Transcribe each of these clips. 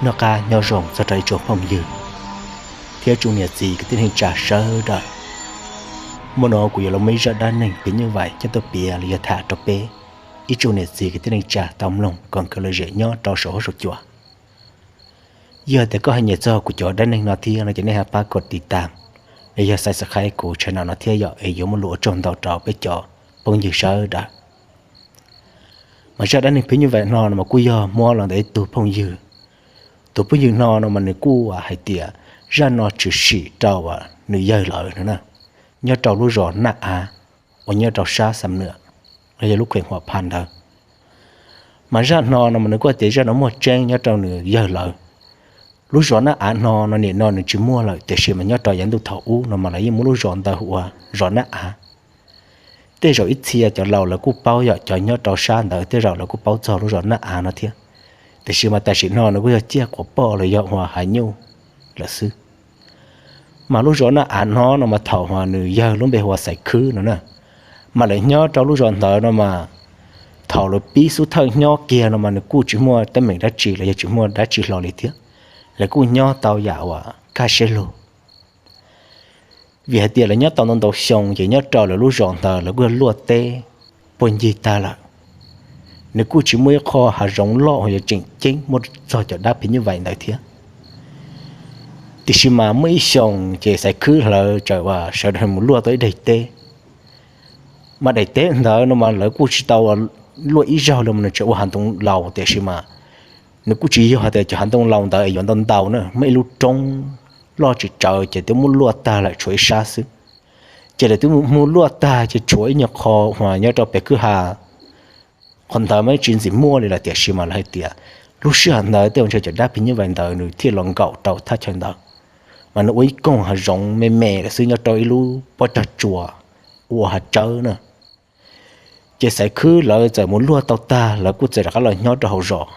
Noj qab nyob zoo txog rau ib tsoom phooj ywg thiab tsoom niam txiv kwv tij neej tsa sawv daws. Muaj no kuv yuav los muaj ib zaj dab neeg phim nyuj vais coj tuaj piav los yog tham rau peb ib tsoom niam txiv kwv tij neej tsa tau mloog kom nkawd lom zem nyob rau saum huab saum cua. Yog tias koj hais nyiam txog kuv cov dab neeg no thiab no ces nej ho pab koj tiv tas los yog subscribe kuv channel no thiab yom, es yuav muaj lus ua tsaug ntau rau peb cov phooj ywg sawv daws. Mas zaj dab neeg phim nyuj vais no no mas kuj yog muab los ntawm ib tug phooj ywg. Tus phooj ywg no no mas nws kuj hais tias zaj no tshwm sim rau nws yawg lawv no na, nyob rau lub zos Naj Av uas nyob rau sab Xam Nuam los yog lub kheem Huam Phas ntawd. Mas zaj no no mas nws kuj tias zaj no muaj tseeb nyob rau nws yawg lawv. Lub zos Naj Av no no nim no nws tsis muaj lawm, tiam sis mas nyob rau yav ntuj thaum ub no mas lawv yeej muab lub zos ntawd hu ua zos Naj Av. Tej zaum ib txhia cov laus lawv kuj paub, yog cov nyob rau sab ntawd tej zaum lawv kuj paub txog lub zos Naj Av no thiab. Tiam sis mas tam sim no nws kuj yog ciaj quas poj los yog ua hav nyuj lawm xwb. Mas lub zos Naj Av no no mas thaum uas nws yawg lub npe hu ua Xaiv Khwb no na, mas lawv nyob rau lub zos ntawd no mas thaum lawv pib xub thawj nyob kiag no mas nws kuj tsis muaj teeb meem dab tsi los yog tsis muaj dab tsi hlo li thiab. Lawv kuj nyob tau yam uas kaj siab lug. Vim hais tias lawv nyob tau ntau ntau xyoo ces nyob rau lawv lub zos ntawd lawv kuj yog luaj teb puag ncig tag lawm. Nws kuj tsis muaj ib qho hav zoov loj uas yog tseem ceeb muaj txog cov dab phim nyuj vais ntawd thiab. Tiam sis mas muaj ib xyoos ces Xaiv Khwb lawv txawm uas sawv daws mus luaj tau ib daim teb. Mas daim teb ntawd no mas lawv kuj tsis tau luaj ib zaug li, mas nws tseem ua hav ntoo laus, tiam sis mas nws kuj tsis yog hais tias cov hav ntoo laus ntawd es yuav ntau ntau na, muaj ib lub roob loj tsis tsawg ces twb muab luaj tag lawm tshuav ib sab xwb. Ces lawv twb mus luaj tag ces tshuav ib nyuag qho uas nyob rau pem kwj ha. Qhov ntawd mas tsis ntxim muaj li lawm, tiam sis mas lawv hais tias lub sij hawm ntawd tej zaum ntshe cov dab phim nyuj vais ntawd nws thiaj los nkaum rau thaj chaw ntawd. Mas nws ua ib koog hav zoov me me lawm xwb nyob rau ib lub pob tsag tsuas ua hav tsawb na. Ces Xaiv Khwb lawv txawm mus luaj tau tag lawv kuj txawm rov qab los nyob rau hauv zos,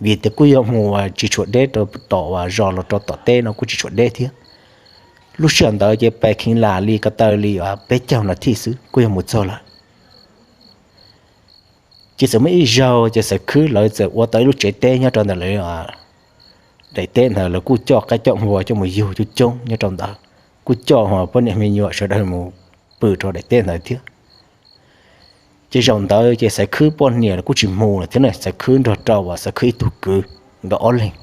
vim tias kuj yog mus tsis tshuav deb rau tom uas zos los rau tom teb no kuj tsis tshuav deb thiab. Lub sij hawm ntawd ces pais kheev lam li ko taw li peb caug nas this xwb kuj yog mus txog lawm. Ces txawm muaj ib zaug ces Xaiv Khwb lawv txawm ua tau ib lub tsev teb nyob rau ntawm lawv daim teb ntawd, lawv kuj coj qaib coj npua coj mus yug coob coob nyob rau ntawd, kuj coj poj niam me nyuam sawv daws mus pw rau daim teb ntawd thiab. Ces zaum ntawd ces Xaiv Khwb poj niam los kuj tsis mus lawm thiab na, Xaiv Khwb nrog rau uas Xaiv Khwb ib tug kwv nkawd ob leeg.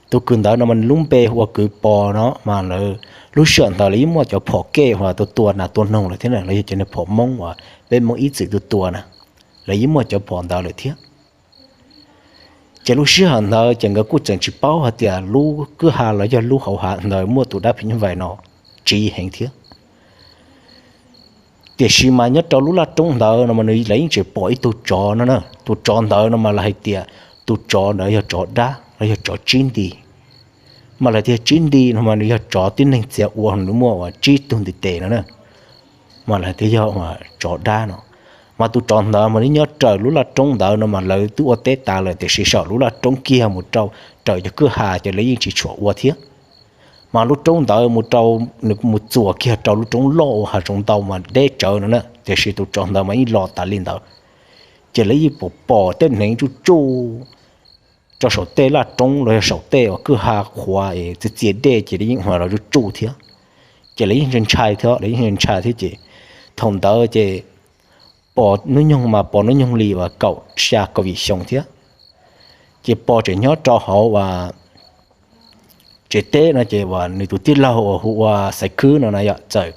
Tus kwv ntawd no mas lub npe hu ua kwv Pov no mas lawv lub sij hawm ntawd lawv yeej muaj cov phom kej uas tua tua nas tua noog lawm thiab na, los yog cov niag phom Hmoob uas peb Hmoob ib txwm tua tua na, lawv yeej muaj cov phom ntawd lawm thiab. Ces lub sij hawm ntawd ces nkawd kuj tseem tsis paub hais tias lub kwj ha los yog lub hauv hav ntawd muaj tus dab phim nyuj vais no tsiv heev thiab. Tiam sis mas nyob rau lub laj roob ntawd no mas lawv yeej tseem pom ib tug tsov no na, tus tsov ntawd no mas lawv hais tias tus tsov ntawd yog tsov dab los yog tsov tsib nti. Mas lawv tias tsib nti no mas nws yog tsov tib neeg txiav ua, nws muaj uas tsib tug ntiv tes no na, mas lawv tias yog tsov dab no. Mas tus tsov ntawd mas nws nyob raws lub laj roob ntawd no mas lawv twb ua teb tas lawm, tiam sis saum lub laj roob kiag mus rau raws cov kwj ha ces lawv yeej tsis tshua ua thiab. Mas lub roob ntawd mus rau, nws mus txuas kiag rau lub roob loj ua hav zoov ntau mas deb tsawv no na, tiam sis tus tsov ntawd mas yeej los tas li ntawd. Ces lawv yeej pom pom tej hneev tsuj tsuj rau saum tej laj roob los yog saum tej uas kwj ha qhuav es txias txias dej ces lawv yeej ua los tsuj tsuj thiab. Ces lawv yeej ntshai ntshai thiab, lawv yeej ntshai thiab ces thaum ntawd ces pom hnub nyoog mas pom hnub nyoog li uas kaum xya kaum yim xyoo thiab. Ces pom tseem nyob rau hauv uas tsev teb no ces uas nws tus tij laug uas hu ua Xaiv Khwb no na yom, txawm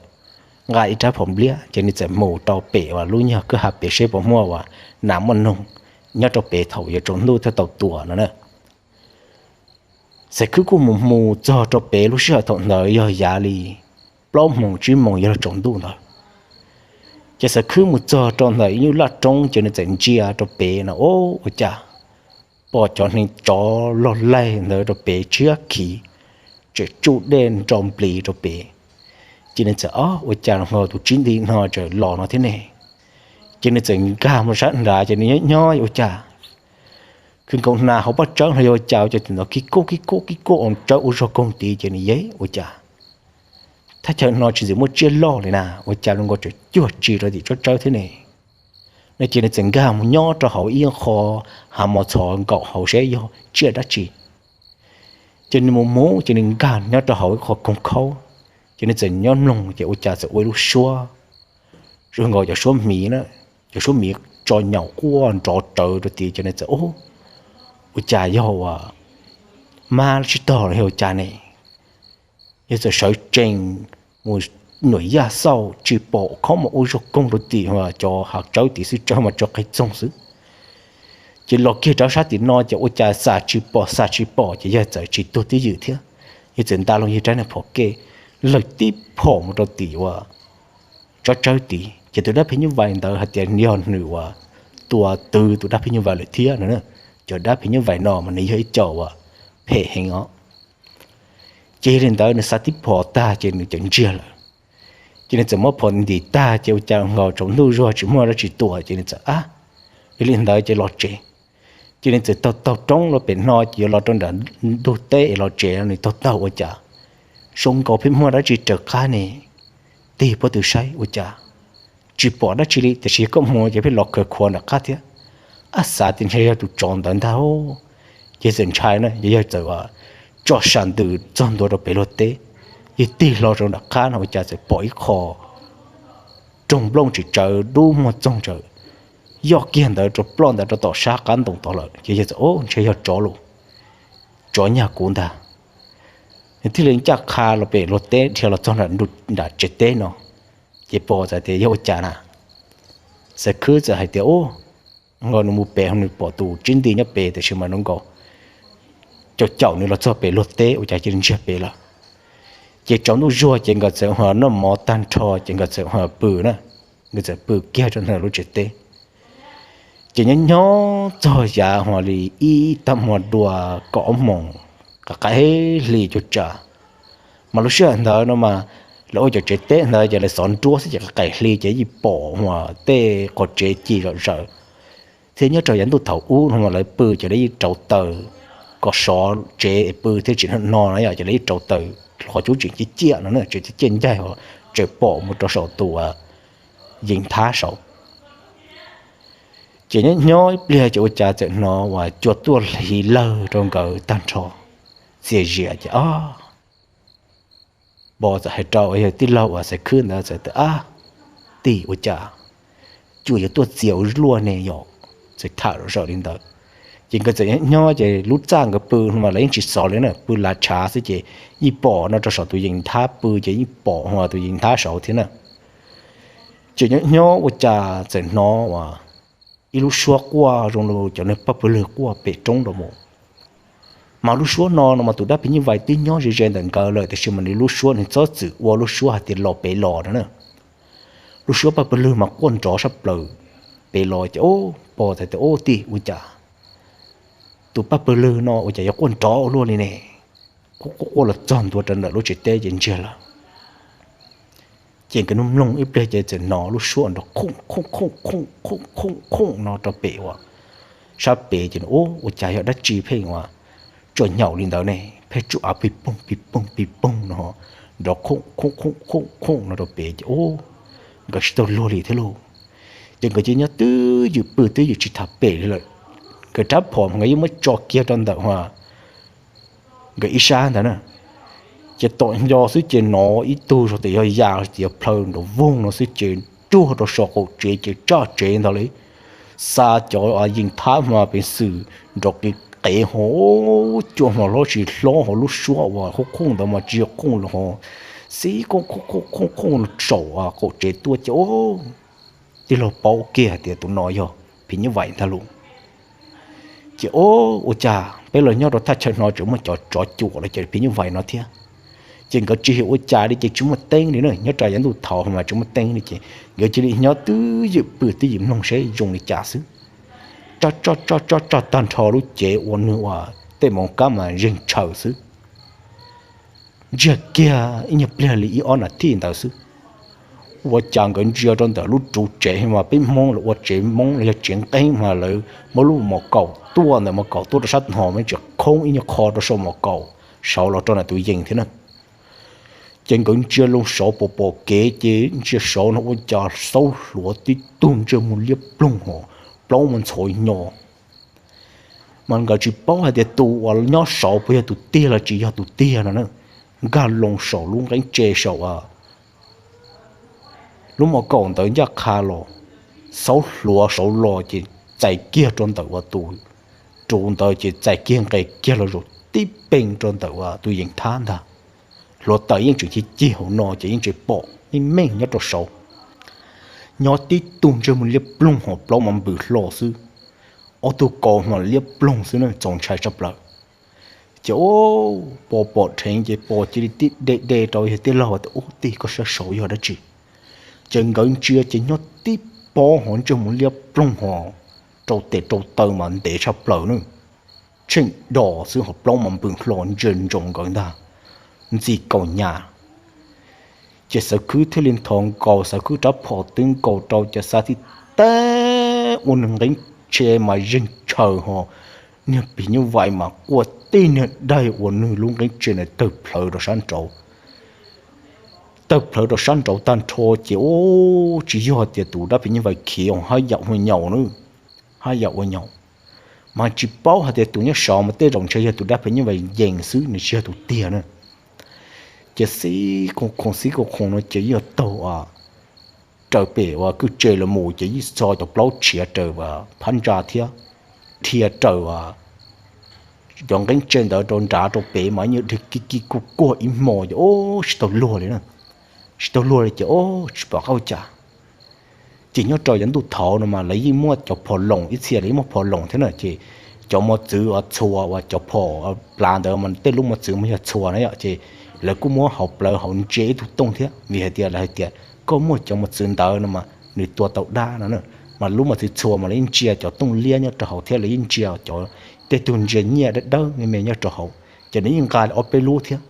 nqa ib rab phom npliab ces nws txawm mus rau pem uas lub nyuag kwj ha pem seb puas muaj uas nas muaj noog nyob rau pem thaum yuav tsaus ntuj thiaj tau tua no na. Xaiv Khwb kuj mus mus txog rau pem, lub sij hawm thaum ntawd yog yav li plaub moos tsib moos yog los tsaus ntuj ntawd. Ces Xaiv Khwb mus txog rau ntawm ib lub laj roob ces nws txawm ntsia rau pem no, o, ua cas pom cov hneev tsov loj laig ntawd rau pem tshiab khiv, tseem tsuj dej nro nplis rau pem. Ces nws txawm, o, ua cas los tus tsib nti no tseem los no thiab ne? Ces nws txawm nkag mus sab nrad ces nws nyob nyob ua cas khwv nkaus nas hauv paj tsawb no yog ua cas, ua cas tim ntawd kib kuj kib kuj kib kuj tsawb ua zog koog tid ces nws yeej ua cas thaj chaw no tsis ntxim muaj tsiaj loj li na, ua cas zoo nkaus tseem cuag tsi rau tim tsawb tsawb thiab ne? No ces nws txawm nkag mus nyob rau hauv ib qho hav mos txhov nkaum hauv seb yog tsiaj dab tsi. Ces nws mus mus ces nws nkag nyob rau hauv ib qho koog khaub, ces nws txawm nyob mloog ces ua cas txawm ua ib lub suab zoo nkaus cov suab miv na, cov suab miv tso nyaum quaj nrov rawv rau tim ces nws txawm, Ub, ua cas yog ua mab tsib taug los yog ua cas ne? Yog txawm sawv tsees mus nyuam yaj xauj tsis pom khob mus ua zog koog rau tim cov hav tsawb tim xwb, tsawb mas tso qev txoog xwb. Ces los kiag rau sab tim no ces ua cas xav tsis pom xav tsis pom ces yawg txawm tsis tuag twj ywm thiab. Yawg txawm nta loo yawg rab niag phom ke, lawm tib phom mus rau tim ua tsob tsawb tid ces tus dab phim nyuj vais ntawd hais tias yog nws ua tua twv tus dab phim nyuj vais lawm thiab no. Cov dab phim nyuj vais no mas nws yog ib co ua phem heev os. Ces yog li ntawd nws xav tib phom tag ces nws txawm ntsiag lawm. Ces nws txawm muab phom ntim tag ces ua cas nkaus tsaus ntuj zuag tsis muaj dab tsi tua ces nws txawm ab, yog li ntawd ces los tsev. Ces nws txawm taug taug roob los pem no ces yuav los rau nram ntug teb es los tsev, nws taug taug ua cas zoo nkaus pheej muaj dab tsi raws qab ne. Tig pob tw saib ua cas tsis pom dab tsi li, tiam sis koj mus ces pheej los khaws khuav nram qab thiab. Ab, xav tias ntshe yog tus tsov ntawd ntag. Ces txawm ntshai na, ces yawg txawm tso sam ntws txog ntua rau pem luag teb. Yawg tig hlo rau nram qab no ua cas txawm pom ib qho roog nplooj tsis tsawv dub muag txoog tsawv yoj kiag ntawd rau ploj ntawd rau tom sab qab ntoo tod lawm. Ces yawg txawm, Ub, ntshe yog tsov los, tsov nyag kuv ntag. Nws thiaj li ncaj qha los pem luag teb dhia los txog nram tsev teb no. Ces Pov txawm tias, Yog ua cas na? Xaiv Khwb txawm hais tias, Ub, nkaus nws mus pem nws pom tus tsib nti nyob pem tiam sis mas nws nkaus caum caum nws los txog pem luag teb ua cas cia li ntsiag pem lawm. Ces tsaus ntuj zuag ces nkawd txawm noj mov tag nrho ces nkawd txawm pw na, nkawd txawm pw kiag rau ntawm lub tsev teb. Ces nyob nyob txog yav li ib tag hmo dua kaum ob moos qaim hli cuag tsam, mas lub sij hawm ntawd no mas lawv ua cov tsev teb ntawd ces lawv xov nruab xwb ces qaim hli ces yeej pom tej qhov tsev ci zom zaws thiab. Nyob rau yav ntuj thaum ub no mas lawv pw ces lawv yeej rauv taws kom sov tsev es pw thiab tsis no no na yom, ces lawv yeej rauv taws qhov cub tseem ciaj ciaj no na, tseem ciaj ciaj ncaig, tseem pom mus rau saum tus yees thab saud. Ces nyob nyob ib pliag ces ua cas txawm hnov uas cua tuaj hliv lawg rau nkawd tag nrho, txias zias ces ob Pov txawm hais rau yawg tij laug uas Xaiv Khwb ntawd txawm tias, Ab, tij, ua cas cua yuav tuaj txias ua luaj ne yom? Txawm tham zom zaws li ntawd. Ces nkawd txawm nyob nyob ces lub txaj nkawd pw no mas lawv yeej tsis xov li na, pw lav tshav xwb ces yeej pom no rau saum tus yees thab pw ces yeej pom tus yees thab saud thiab na. Ces nyob nyob ua cas txawm hnov uas ib lub suab quaj zoo li cov neeg paj pawg lwg quaj pem roob rau mus. Mas lub suab no no mas tus dab phim nyuj vais twb nyob ze ze ntawm nkawd lawm tiam sis mas nws lub suab nws txhob txwm ua lub suab hais tias los pem los no na. Lub suab paj pawg lwg mas quaj nrov sab plaws pem los ces Pov txawm tias, Ub, tij, ua cas tus paj pawg lwg no ua cas yuav quaj nrov ua luaj li ne? Quaj quaj quaj los txog ntua rau ntawm lub tsev teb ces ntsiag lawm. Ces nkawd nug mloog ib pliag ces txawm hnov lub suab nrov khooj khooj khooj khooj khooj khooj khooj no rau pem uas sab pem ces, Ub, ua cas yog dab tsi pheej uas tsuam nyaum li ntawd ne? Pheej tsuam av pig poog pig poog pig poog no, nrov khooj khooj khooj khooj khooj no rau pem ces, Ub, nkawd tsis tau luag li thiab lauj. Ces nkawd cia nyob twj ywm pw twj ywm tsis tham pem li lawm. Nkawd rab phom nkawd yeej muab tso kiag rau ntawm uas nkawd ib sab ntawd na. Ces tom nco xwb ces hnov ib tug zog tias yog ya los tias yog plhaw nrov voog no xwb ces tsuag rau saum qaum tsev ces tsaj tsev ntag li. Xa cov yees thab mas peev xwm nrov qis qev ho, cua hmo hlob tsis hlob ho lub suab uas khooj khooj ntawd mas tsis yog khooj los ho, xib khooj khooj khooj khooj khooj no saum qaum tsev tuaj ces tij laug paub kiag hais tias tus no yog phim nyuj vais ntag lauj. Ces, Ub, ua cas peb los nyob rau thaj chaw no tseem muaj cov tsov cuam los cov phim nyuj vais no thiab? Ces nkawd tsis hiểu ua cas li ces tsis muaj teeb li na, nyob rau yav ntuj thaud mas tsis muaj teeb li ces nkawd cia li nyob twj ywm pw twj ywm mloog seb zoo li cas xwb. Tso tso tso tso tag nrho lub cev ua nws ua tej moov kab mas zeeg tshaws xwb. Ntsiag kiag ib nyuag pliag li ib ob nas thij ntawd xwb, ua cas nkawd ntsia rau ntawm lub ruv tsev mas peb Hmoob los ua tsev Hmoob los yog tsev nqeeb mas lawv muab lub mos kaum tuaj ntawm mos kaum tuaj rau sab no mas tseem khoob ib nyuag qho rau saum mos kaum saud los rau ntawm tus yees thiab na. Ces nkawd ntsia loo saud pom pom kev ces ntsia saud no ua cas xaub hluav tib tug ntsej muag liab ploog ho plaub mus ntxhov nyo Mas nkawd tsis paub hais tias tus uas nyob saud puas yog tus tiag los tsis yog tus tiag no na. Nkag loo saum lub nqeeb tse saum lub mos kaum ntawd ncaj qha los, xaub hluav saud los ces txais kiag rau ntawm uas tus ruv ntawd ces txais kiag nqes kiag los zaum tib pee rau ntawm uas tus yees thab ntag. Hluav taws yeej tseem cig cig hauv no ces yeej tseem pom meej meej nyob rau saud. Nyob tib tug ntsej muag liab ploog ho plaub mas npws hlo xwb. Ob tug kaus mas liab ploog xwb na, txaus ntshai tshaj plaws. Ces ub, pos pom dheev ces pos cia li tib de de rau yawg tij laug tias, Ub tij, koj saib saud yog dab tsi? Ces nkawd ntsia ces nyob tib pob ho ntsej muag liab ploog ho rau tes rau taw mas ntev tshaj plaws na, tsheej dos xwb ho plaub mas npws hlo ntsia ntsoov nkawd ntag, ntxi kaus nyas. Ces Xawv Khwb thiaj li nthos nkaus, Xawv Khwb rab phom twb nkaus rau ces xa tib teg ua nws nqeeb tse mas zeeg tshaws ho niag phim nyuj vais mas quaj tib niag daig uas nws lub nqeeb tse na tawg plhawv rau sab nraud. Tawg plhawv rau sab nraud tag nrho ces ub, tsis yog tias tus dab phim nyuj vais khiav, haj yam ua nyaum na, haj yam ua nyaum. Mas tsis paub hais tias tus nyob saud mas tej zaum ntshe yog tus dab phim nyuj vais yees xwb, nws tsis yog tus tiag na. Ces xib khoom khoom xib khoom khoom no ces yeej taug raws pem uas kwj tse los mus ces yeej txo cov plaub tshiav raws phab ntsa thiab, dhia raws cov nqeeb tse ntawd rau nrad rau pem mas yeej dhia kig kig kuj kuag ib hmo ces ub, tsis tau luag li na. Tsis tau luag li ces ub, tsis pom qab ua cas. Ces nyob rau yav ntuj thaud no mas lawv yeej muaj cov phom loos, ib txhia lawv yeej muaj phom loos thiab na. Ces cov mos txwv uas txhua uas cov phom plav ntawd mas tej lub mos txwv mas yog txhua na yom, ces lawv kuj muab hauv plawv hauv ntsia ib tug tooj thiab, vim hais tias lawv hais tias koj muaj cov mos txwv ntawd no mas nws tua tau dab no na. Mas lub mos txwv txhua mas lawv yeej ntsia cov tooj liab nyob rau hauv thiab lawv yeej ntsia cov tej tug ntsia nyiaj dawb dawb me me nyob rau hauv, ces nws yeej nqa ob peb lub thiab.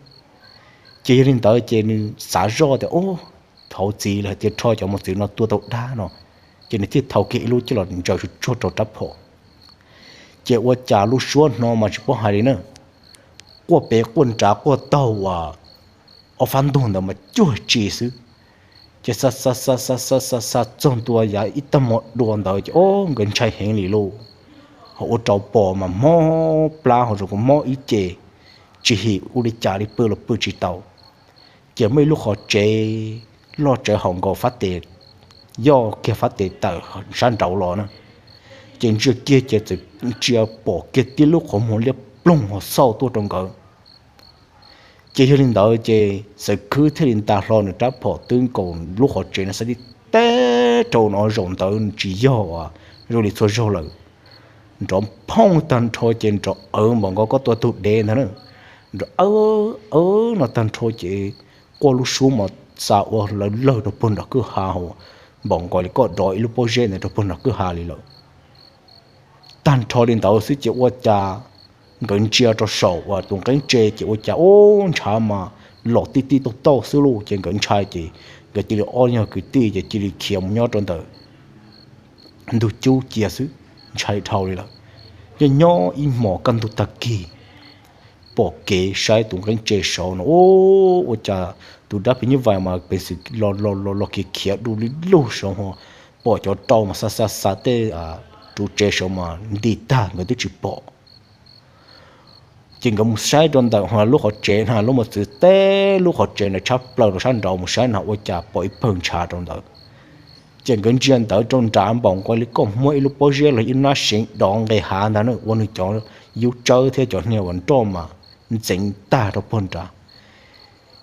Ces yog li ntawd ces nws xav zoj tias, Ub, thaum txiv lawv hais tias rho cov mos txwv no tua tau dab no, ces nws thiaj thau kiag ib lub coj los ntsaws tsuag tsuag rau rab phom. Ces ua cas lub suab no mas tsis paub hais li na, quaj pem quaj nrad quaj taug uas ob fab ntug ntawd mas cuag tsi xwb. Ces xa xa xa xa xa xa xa txog ntua yav ib tag hmo dua ntawd ces ub, nkawd ntshai heev li lauj. Ho ua rau pos mas mob plab ho zoo mob ib ce, tsis him ua li cas li, pw los pw tsis tau. Ces muaj ib lub qhov tsev loj tsawv hauv nkaus fab tes, yoj kiag fab tes tawm sab nraud los na. Ces ntsia kiag ces txawm ntsia pom kiag tib lub qhov muag liab ploog ho xauj tuaj rau nkawd. Ces yog li ntawd ces Xawv Khwb thiaj li nta hlo nws rab phom twb nkaus lub qhov tsev no xa tib teg rau no, zaum ntawd tsis yog uas zoo li txhua zaug lawm. Nrov phooj tag nrho ces nrov awv npaum nkaus koj tua tug dev ntag na. Nrov awv awv no tag nrho ces quaj lub suab mas xa ua lawv lawg rau puag nram kwj ha hauv, npaum nkaus li koj dov ib lub pob zeb ntawd rau puag nram kwj ha li lawm. Tag nrho li ntawd xwb ces ua cas nkawd ntsia rau saum uas tus nqeeb tse ces ua cas ub, ntshav mas los tij tij tauj tauj xwb lauj. Ces nkawd ntshai ces nkawd cia li ob nyuag kwv tij ces cia li khiav mus nyob rau ntawm ntug cub cia xwb, ntshai dhau li lawm. Nyob nyob ib hmos kaj ntug tag kis pom kev saib tus nqeeb tse saud no, ub, ua cas tus dab phim nyuj vais mas peev xwm los los los khiav khiav du li lug saud ho, pom cov rau mas xa xa xa tej ruv tsev saud mas nti tag nkawd twb tsis pom. Ces nkawd mus saib rau ntawm ho lub qhov tsev na, lub mos txwv teb lub qhov tsev ntawd tshab plaws rau sab nraud mus saib na ua cas pom ib pawg ntshav rau ntawd. Ces nkawd ntsia ntawd rau nrad npaum nkaus li koj muab ib lub pob zeb los ib nab seev dov nqes hav ntag na, ua nws cov yub tsawb thiab cov niag uas nroj mas ntxeev tag rau puag nrad.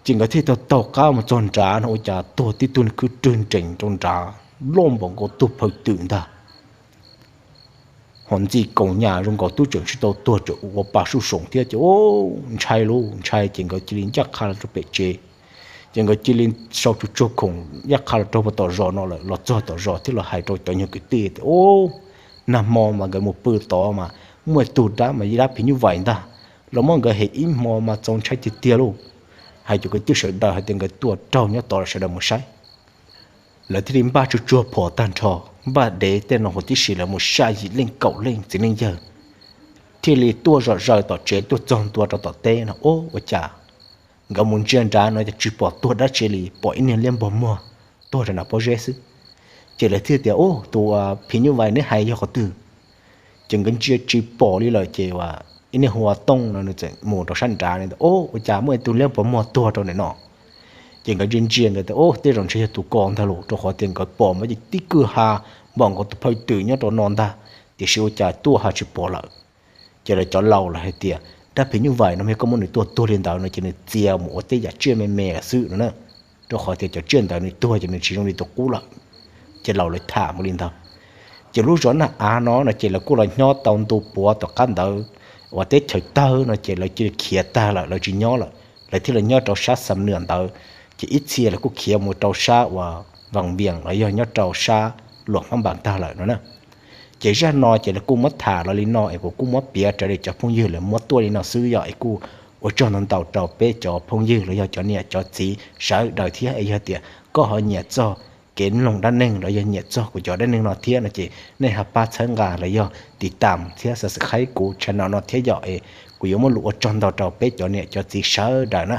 Ces nkawd thiaj taug taug qab mus txog nrad no ua cas tuag tib tug khwb rwg nrees rau nrad, loj npaum nkaus tug phaw twm ntag. Ho ntxi kaus nyas zoo nkaus tub tseem tsis tau tuag, tseem ua pa suj soom thiab ces ntshai lauj, ntshai ces nkawd cia li ncaj qha los rau pem tsev. Ces nkawd cia li sau tsuag tsuag khoom ncaj qha los rau puag tom zos no lawm, los txog tom zos thiab los hais rau cov nyuag kwv tij tias, Ub, nag hmo mas nkawd mus pw tod mas muaj tug dab mas dab phim nyuj vais ntag, los muab nkawd hem ib hmo mas txaus ntshai tiag tiag lauj. Hais cov kwv tij sawv daws hais tias nkawd tuaj raug nyob tod los sawv daws mus saib. Lawv thiaj li npaj tsuag tsuag phom tag nrho, npaj dev tej no huv tib si, lawv mus xya yim leej kaum leej txiv neej yawg, thiaj li tuaj zom zaws tom tsev tuaj txog ntua rau tom teb no. Ub, ua cas nkawd mus ntsia nrad no ces tsis pom tuag dab tsi li, pom ib niag liab npog muag tuag rau nram pob zeb xwb. Ces lawv thiaj tias, Ub, tus phim nyuj vais neb hais yog qhov twg? Ces nkawd ntsia tsis pom li lawm ces ua ib niag hu ua Tooj no nws txawm mus rau sab nrad, nws tias, Ob, ua cas muaj ib tug liab puas muag tuag rau ntawm no? Ces nkawd ntsia ntsia nkawd tias, Ob, tej zaum ntshe yog tus ko ntag los, rau qhov tias nkawd pom mas ces tib kwj ha npaum nkaus tus phawj twm nyob rau no ntag, tiam sis ua cas tuaj ha tsis pom lawm. Ces lawv cov laus lawv hais tias, Dab phim nyuj vais no mas yog koj muab nws tua tuag li ntawd no ces nws txia mus ua tej yam tsiaj me me lawm xwb no na, rau qhov tias cov tsiaj ntawd nws tuag ces nws tsis zoo li tus qub lawm. Ces laus lawv tham mus li ntawd. Ces lub zos Naj Av no no ces lawv kuj los nyob tau ntu puav tom qab ntawd uas teb chaws tawg no ces lawv cia li khiav tag lawm, lawv tsis nyob lawm, lawv thiaj li nyob rau sab Xam Nuam ntawd. Ces ib txhia lawv kuj khiav mus rau sab uas Vaj Vias los yog nyob rau sab Luam Phab Npas tag lawm no na. Ces zaj no ces lawv kuj muab tham los li no es kuv kuj muab piav raws li cov phooj ywg lawv muab tuaj li no xwb yom, es kuj ua tsaug ntau ntau rau peb cov phooj ywg los yog cov niam cov txiv sawv daws thiab. Es yog tias koj ho nyiam txog kev mloog dab neeg los yog nyiam txog kuv cov dab neeg no thiab no ces nej ho pab txhawb nqa los yog tiv tam thiab subscribe kuv channel no thiab yom, es kuv yuav muaj lus ua tsaug ntau rau peb cov niam cov txiv sawv daws na.